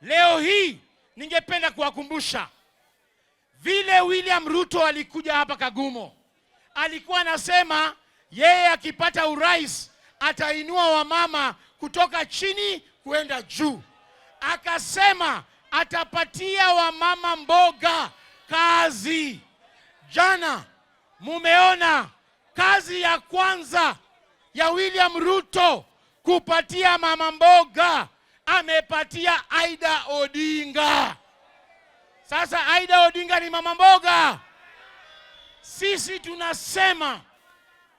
Leo hii ningependa kuwakumbusha vile William Ruto alikuja hapa Kagumo, alikuwa anasema yeye akipata urais atainua wamama kutoka chini kwenda juu. Akasema atapatia wamama mboga kazi. Jana mumeona kazi ya kwanza ya William Ruto kupatia mama mboga, amepatia Ida Odinga. Sasa Ida Odinga ni mama mboga. Sisi tunasema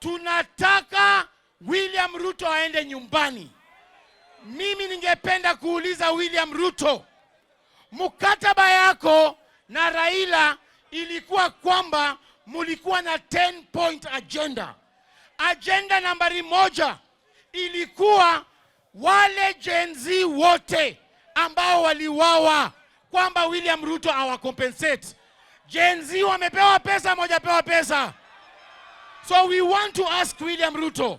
tunataka William Ruto aende nyumbani. Mimi ningependa kuuliza William Ruto, mkataba yako na Raila ilikuwa kwamba mulikuwa na 10 point agenda. Agenda nambari 1 ilikuwa wale Gen Z wote ambao waliuawa, kwamba William Ruto awacompensate. Gen Z wamepewa pesa, mojapewa pesa. So we want to ask William Ruto,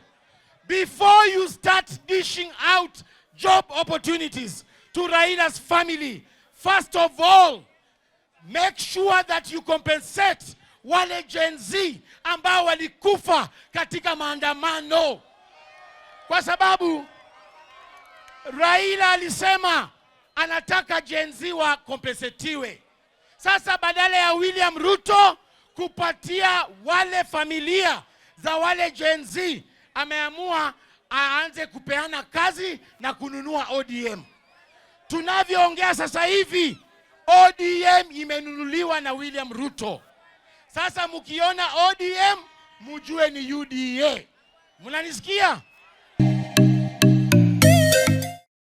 before you start dishing out job opportunities to Raila's family, first of all, make sure that you compensate wale Gen Z ambao walikufa katika maandamano, kwa sababu Raila alisema anataka Gen Z wa compensatiwe. Sasa badala ya William Ruto kupatia wale familia za wale Gen Z, ameamua aanze kupeana kazi na kununua ODM. Tunavyoongea sasa hivi, ODM imenunuliwa na William Ruto. Sasa mkiona ODM mujue ni UDA. Mnanisikia?